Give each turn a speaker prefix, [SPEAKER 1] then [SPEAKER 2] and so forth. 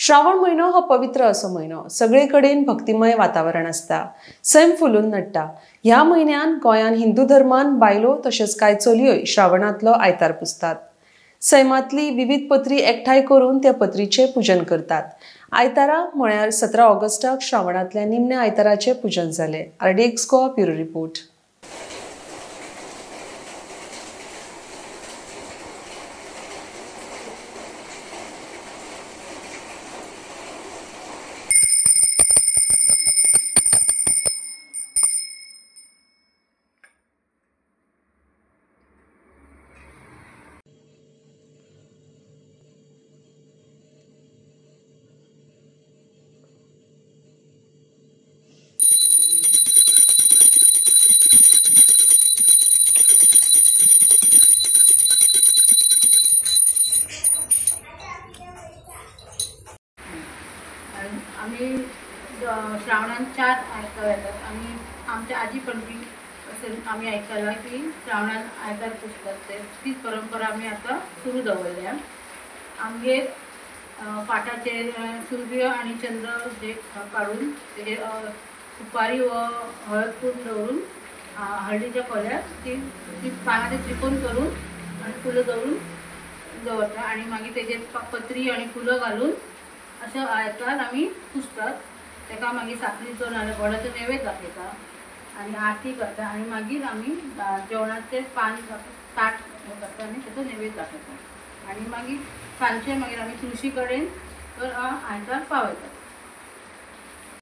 [SPEAKER 1] श्रावण म्हयनो हो पवित्र असो म्हयनो. सगळे कडेन भक्तिमय वातावरण आसता. सैम फुलून नडटा. ह्या म्हयन्यान गोंयान हिंदू धर्मान बायलो तशेंच कांय चलयोय श्रावणांतलो आयतार पुजतात. सैमांतली विविध पत्री एकठांय करून त्या पत्रीचें पूजन करतात. आयतारा म्हळ्यार 17 ऑगस्टाक श्रावणांतल्या निमण्या आयताराचें पूजन जालें. RDX Goa bureau report.
[SPEAKER 2] आमी श्रावणान 4 आयतार येतात. आमी आमच्या आजी पणजी अशें आमी आयकलां की श्रावणान आयतार पुजतात ते तीच परंपरा आमी आतां सुरू दवरल्या. आमगेर पाटाचेर सूर्य आनी चंद्र जे काडून तेजेर सुपारी व हळद पूर्ण दवरून हळदीच्या कोल्यार ती ती पानाचे त्रिकोण करून आनी फुलां दवरून दवरता आनी मागीर तेजेर पत्री आनी फुलां घालून अशें आयतार आमी पुजतात. ताका मागीर साकरीचो नाल्यार गोडाचो नैवेद्य दाखयता आनी आरती करता आनी मागीर आमी जेवणाचें पान ताट हें करता आनी ताचो नैवेद्य दाखयता आनी मागीर सांजचे मागीर आमी तुळशी कडेन तर आयतार पावयतात.